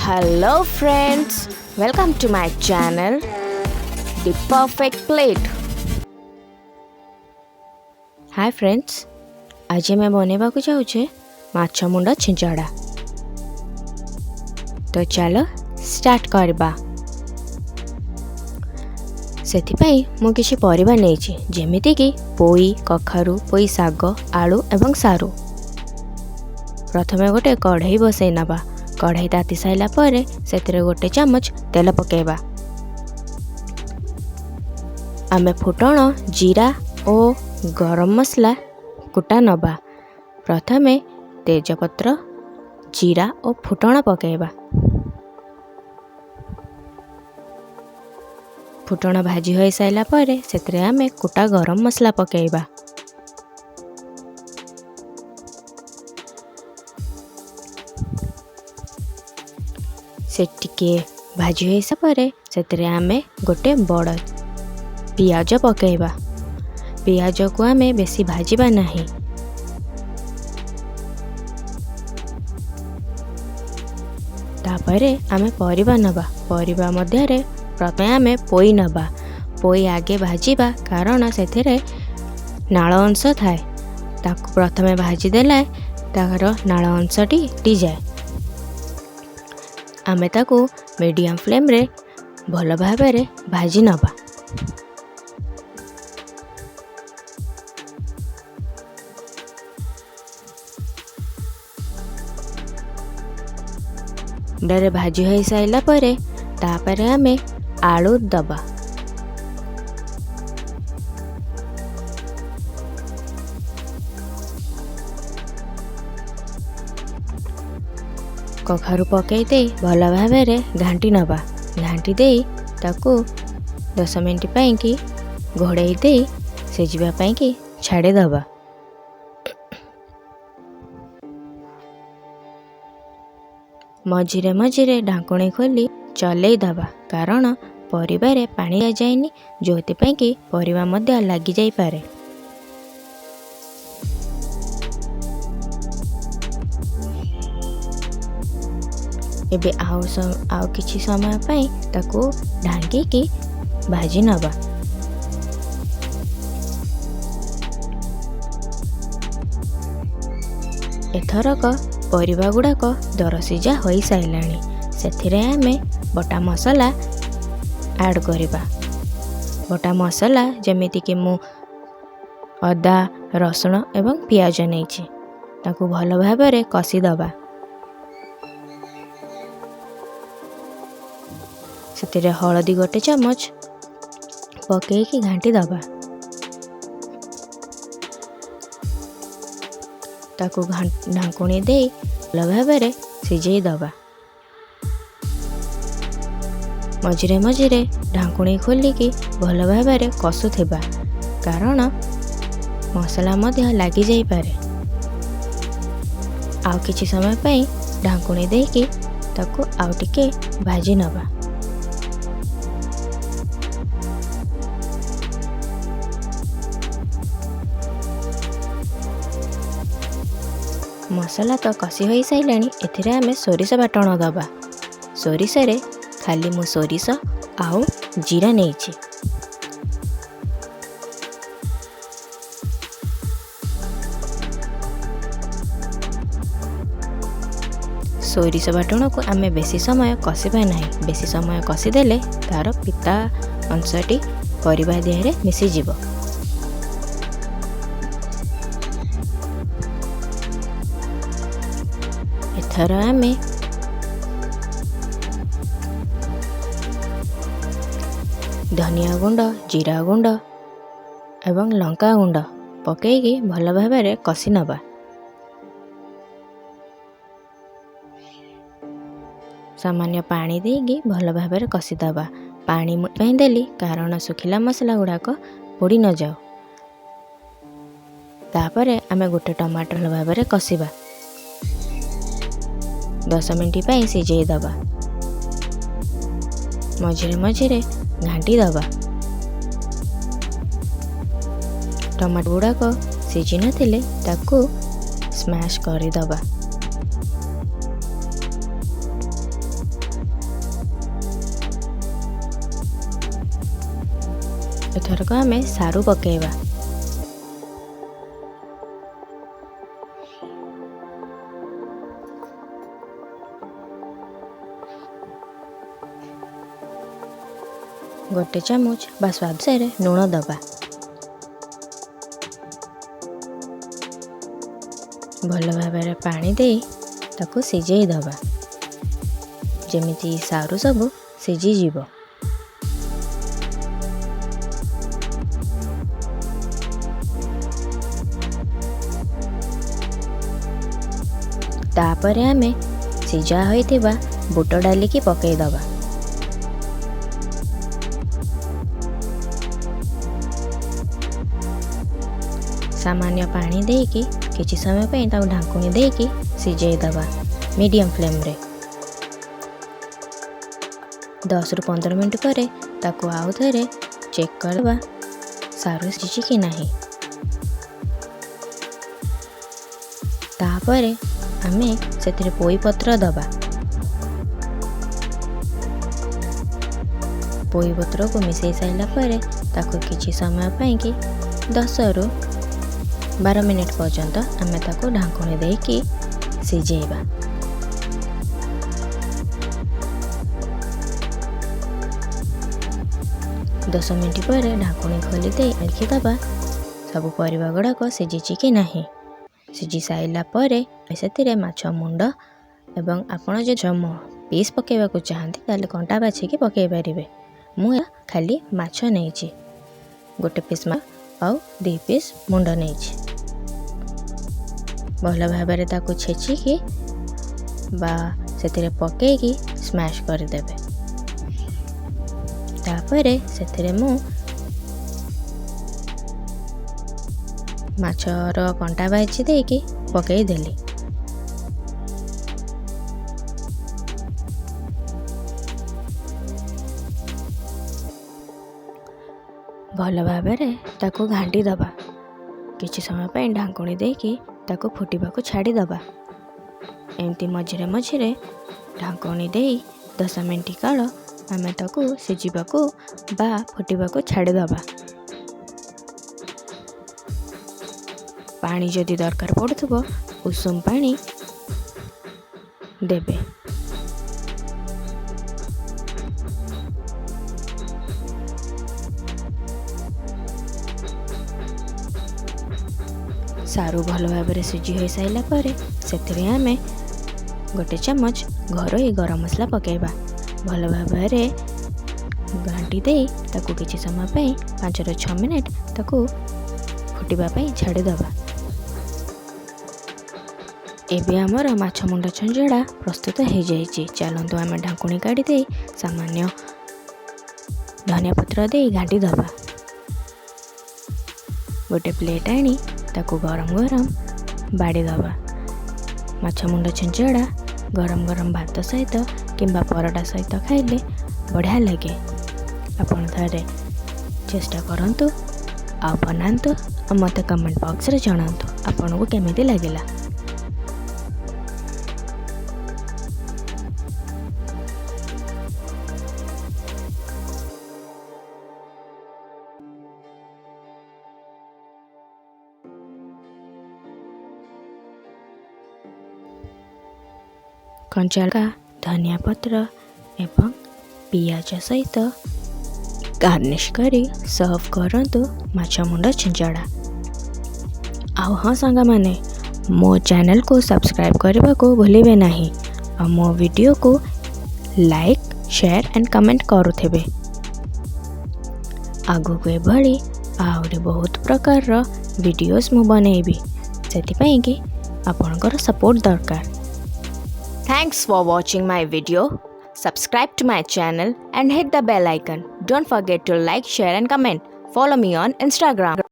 Hello friends, welcome to my channel The Perfect Plate. Hi friends, ଆଜି ଆମେ ବନେଇବାକୁ ଯାଉଛେ ମାଛ ମୁଣ୍ଡ ଛିଞ୍ଚଡ଼ା। ତ ଚାଲ ଷ୍ଟାର୍ଟ କରିବା। ସେଥିପାଇଁ ମୁଁ କିଛି ପରିବା ନେଇଛି, ଯେମିତିକି ପୋଇ, କଖାରୁ, ପୋଇ ଶାଗ, ଆଳୁ ଏବଂ ସାରୁ। ପ୍ରଥମେ ଗୋଟେ କଢ଼େଇ ବସେଇ ନେବା। କଢ଼େଇ ତାତି ସାରିଲା ପରେ ସେଥିରେ ଗୋଟେ ଚାମଚ ତେଲ ପକାଇବା। ଆମେ ଫୁଟଣ, ଜିରା ଓ ଗରମ ମସଲା କୁଟା ନେବା। ପ୍ରଥମେ ତେଜପତ୍ର, ଜିରା ଓ ଫୁଟଣ ପକାଇବା। ଫୁଟଣ ଭାଜି ହୋଇସାରିଲା ପରେ ସେଥିରେ ଆମେ କୁଟା ଗରମ ମସଲା ପକାଇବା। ସେ ଟିକେ ଭାଜି ହୋଇସାରିଲା ପରେ ସେଥିରେ ଆମେ ଗୋଟେ ବଡ଼ ପିଆଜ ପକାଇବା। ପିଆଜକୁ ଆମେ ବେଶୀ ଭାଜିବା ନାହିଁ। ତାପରେ ଆମେ ପରିବା ନେବା। ପରିବା ମଧ୍ୟରେ ପ୍ରଥମେ ଆମେ ପୋଇ ନେବା। ପୋଇ ଆଗେ ଭାଜିବା, କାରଣ ସେଥିରେ ନାଳ ଅଂଶ ଥାଏ। ତାକୁ ପ୍ରଥମେ ଭାଜିଦେଲେ ତାର ନାଳ ଅଂଶଟି ଯାଏ। ଆମେ ତାକୁ ମିଡ଼ିୟମ୍ ଫ୍ଲେମ୍ରେ ଭଲ ଭାବରେ ଭାଜି ନେବା। ଭାଜି ହୋଇସାରିଲା ପରେ ତାପରେ ଆମେ ଆଳୁ ଦେବା। କଖାରୁ ପକାଇ ଦେଇ ଭଲ ଭାବରେ ଘାଣ୍ଟି ନେବା। ଘାଣ୍ଟି ଦେଇ ତାକୁ 10 ମିନିଟ୍ ପାଇଁକି ଘୋଡ଼େଇ ଦେଇ ସିଝିବା ପାଇଁକି ଛାଡ଼ିଦେବା। ମଝିରେ ମଝିରେ ଢାଙ୍କୁଣୀ ଖୋଲି ଚଲେଇ ଦେବା, କାରଣ ପରିବାରେ ପାଣି ଦିଆଯାଇନି, ଯେଉଁଥିପାଇଁ କି ପରିବା ମଧ୍ୟ ଲାଗିଯାଇପାରେ। ଏବେ ଆଉ କିଛି ସମୟ ପାଇଁ ତାକୁ ଢାଙ୍କିକି ଭାଜି ନେବା। ଏଥରକ ପରିବା ଗୁଡ଼ାକ ଦରସିଝା ହୋଇସାରିଲାଣି। ସେଥିରେ ଆମେ ବଟା ମସଲା ଆଡ଼୍ କରିବା। ବଟା ମସଲା ଯେମିତିକି ମୁଁ ଅଦା, ରସୁଣ ଏବଂ ପିଆଜ ନେଇଛି। ତାକୁ ଭଲ ଭାବରେ କଷିଦେବା। ସେଥିରେ ହଳଦୀ ଗୋଟେ ଚାମଚ ପକେଇକି ଘାଣ୍ଟି ଦେବା। ତାକୁ ଢାଙ୍କୁଣୀ ଦେଇ ଭଲ ଭାବରେ ସିଝେଇ ଦେବା। ମଝିରେ ମଝିରେ ଢାଙ୍କୁଣୀ ଖୋଲିକି ଭଲ ଭାବରେ କଷୁଥିବା, କାରଣ ମସଲା ମଧ୍ୟ ଲାଗିଯାଇପାରେ। ଆଉ କିଛି ସମୟ ପାଇଁ ଢାଙ୍କୁଣୀ ଦେଇକି ତାକୁ ଆଉ ଟିକେ ଭାଜି ନେବା। ମସଲା ତ କଷି ହୋଇସାରିଲାଣି। ଏଥିରେ ଆମେ ସୋରିଷ ବାଟଣ ଦେବା। ସୋରିଷରେ ଖାଲି ମୁଁ ସୋରିଷ ଆଉ ଜିରା ନେଇଛି। ସୋରିଷ ବାଟଣକୁ ଆମେ ବେଶୀ ସମୟ କଷିବା ନାହିଁ। ବେଶୀ ସମୟ କଷିଦେଲେ ତା'ର ପିତା ଅଂଶଟି ପରିବା ଦେହରେ ମିଶିଯିବ। ଏଥର ଆମେ ଧନିଆ ଗୁଣ୍ଡ, ଜିରା ଗୁଣ୍ଡ ଏବଂ ଲଙ୍କା ଗୁଣ୍ଡ ପକାଇକି ଭଲ ଭାବରେ କଷି ନେବା। ସାମାନ୍ୟ ପାଣି ଦେଇକି ଭଲ ଭାବରେ କଷିଦେବା। ପାଣି ମୁଁ ପାଇଁ ଦେଲି କାରଣ ଶୁଖିଲା ମସଲା ଗୁଡ଼ାକ ପୋଡ଼ି ନଯାଉ। ତାପରେ ଆମେ ଗୋଟେ ଟମାଟର ଭଲ ଭାବରେ କଷିବା। 10 ମିନିଟ୍ ପାଇଁ ସିଝେଇ ଦେବା। ମଝିରେ ମଝିରେ ଘାଣ୍ଟି ଦେବା। ଟମାଟୋ ଗୁଡ଼ାକ ସିଝି ନଥିଲେ ତାକୁ ସ୍ମାଶ୍ କରିଦେବା। ଏଥରକ ଆମେ ସାରୁ ପକାଇବା। ଗୋଟେ ଚାମଚ ବା ସ୍ୱାଦରେ ଲୁଣ ଦେବା। ଭଲ ଭାବରେ ପାଣି ଦେଇ ତାକୁ ସିଝେଇ ଦେବା, ଯେମିତି ସାରୁ ସବୁ ସିଝିଯିବ। ତାପରେ ଆମେ ସିଝା ହୋଇଥିବା ବୁଟ ଡାଲିକି ପକାଇଦେବା। ସାମାନ୍ୟ ପାଣି ଦେଇକି କିଛି ସମୟ ପାଇଁ ତାକୁ ଢାଙ୍କୁଣୀ ଦେଇକି ସିଝେଇ ଦେବା ମିଡ଼ିୟମ୍ ଫ୍ଲେମ୍ରେ। 10ରୁ 15 ମିନିଟ୍ ପରେ ତାକୁ ଆଉ ଥରେ ଚେକ୍ କରିବା, ସାରୁ ସିଝିଛି କି ନାହିଁ। ତାପରେ ଆମେ ସେଥିରେ ପୋଇ ପତ୍ର ଦେବା। ପୋଇ ପତ୍ରକୁ ମିଶାଇ ସାରିଲା ପରେ ତାକୁ କିଛି ସମୟ ପାଇଁକି 10ରୁ 12 ମିନିଟ୍ ପର୍ଯ୍ୟନ୍ତ ଆମେ ତାକୁ ଢାଙ୍କୁଣୀ ଦେଇକି ସିଝେଇବା। 10 ମିନିଟ୍ ପରେ ଢାଙ୍କୁଣୀ ଖୋଲି ଦେଇ ଦେଖିଦେବା ସବୁ ପରିବା ଗୁଡ଼ାକ ସିଝିଛି କି ନାହିଁ। ସିଝି ସାରିଲା ପରେ ସେଥିରେ ମାଛ ମୁଣ୍ଡ ଏବଂ ଆପଣ ଯଦି ପିସ୍ ପକାଇବାକୁ ଚାହାନ୍ତି, ତାହେଲେ କଣ୍ଟା ବାଛିକି ପକାଇ ପାରିବେ। ମୁଁ ଖାଲି ମାଛ ନେଇଛି, ଗୋଟେ ପିସ୍ ଆଉ 2 ପିସ୍ ମୁଣ୍ଡ ନେଇଛି। ଭଲ ଭାବରେ ତାକୁ ଛେଚିକି ବା ସେଥିରେ ପକାଇକି ସ୍ମାଶ୍ କରିଦେବେ। ତାପରେ ସେଥିରେ ମୁଁ ମାଛର କଣ୍ଟା ବାଛି ଦେଇକି ପକାଇଦେଲି। ଭଲ ଭାବରେ ତାକୁ ଘାଣ୍ଟି ଦେବା। କିଛି ସମୟ ପାଇଁ ଢାଙ୍କୁଣୀ ଦେଇକି ତାକୁ ଫୁଟିବାକୁ ଛାଡ଼ିଦେବା। ଏମିତି ମଝିରେ ମଝିରେ ଢାଙ୍କୁଣୀ ଦେଇ 10 ମିନିଟ୍ କାଳ ଆମେ ତାକୁ ସିଝିବାକୁ ବା ଫୁଟିବାକୁ ଛାଡ଼ିଦେବା। ପାଣି ଯଦି ଦରକାର ପଡ଼ୁଥିବ, ଉଷୁମ ପାଣି ଦେବେ। ସାରୁ ଭଲ ଭାବରେ ସିଝି ହୋଇସାରିଲା ପରେ ସେଥିରେ ଆମେ ଗୋଟେ ଚାମଚ ଘରୋଇ ଗରମ ମସଲା ପକାଇବା। ଭଲ ଭାବରେ ଘାଣ୍ଟି ଦେଇ ତାକୁ କିଛି ସମୟ ପାଇଁ 5ରୁ 6 ମିନିଟ୍ ତାକୁ ଫୁଟିବା ପାଇଁ ଛାଡ଼ିଦେବା। ଏବେ ଆମର ମାଛ ମୁଣ୍ଡ ଛେଞ୍ଚଡ଼ା ପ୍ରସ୍ତୁତ ହେଇଯାଇଛି। ଚାଲନ୍ତୁ, ଆମେ ଢାଙ୍କୁଣୀ କାଢ଼ି ଦେଇ ସାମାନ୍ୟ ଧନିଆ ପତ୍ର ଦେଇ ଘାଣ୍ଟି ଦେବା। ଗୋଟେ ପ୍ଲେଟ୍ ଆଣି ତାକୁ ଗରମ ଗରମ ବାଢ଼ି ଦେବା। ମାଛ ମୁଣ୍ଡ ଛେଞ୍ଚଡ଼ା ଗରମ ଗରମ ଭାତ ସହିତ କିମ୍ବା ପରଟା ସହିତ ଖାଇଲେ ବଢ଼ିଆ ଲାଗେ। ଆପଣ ଥରେ ଚେଷ୍ଟା କରନ୍ତୁ ଆଉ ବନାନ୍ତୁ ଆଉ ମୋତେ କମେଣ୍ଟ ବକ୍ସରେ ଜଣାନ୍ତୁ ଆପଣଙ୍କୁ କେମିତି ଲାଗିଲା। କଞ୍ଚା ଧନିଆ ପତ୍ର ଏବଂ ପିଆଜ ସହିତ ଗାର୍ନିଶ୍ କରି ସର୍ଭ କରନ୍ତୁ ମାଛ ମୁଣ୍ଡ ଛିଞ୍ଚଡ଼ା। ଆଉ ହଁ ସାଙ୍ଗମାନେ, ମୋ ଚ୍ୟାନେଲକୁ ସବସ୍କ୍ରାଇବ୍ କରିବାକୁ ଭୁଲିବେ ନାହିଁ ଆଉ ମୋ ଭିଡ଼ିଓକୁ ଲାଇକ୍, ସେୟାର ଆଣ୍ଡ କମେଣ୍ଟ କରୁଥିବେ। ଆଗକୁ ଏଭଳି ଆହୁରି ବହୁତ ପ୍ରକାରର ଭିଡ଼ିଓସ୍ ମୁଁ ବନେଇବି, ସେଥିପାଇଁକି ଆପଣଙ୍କର ସପୋର୍ଟ ଦରକାର। Thanks for watching my video. Subscribe to my channel and hit the bell icon. Don't forget to like, share and comment. Follow me on Instagram.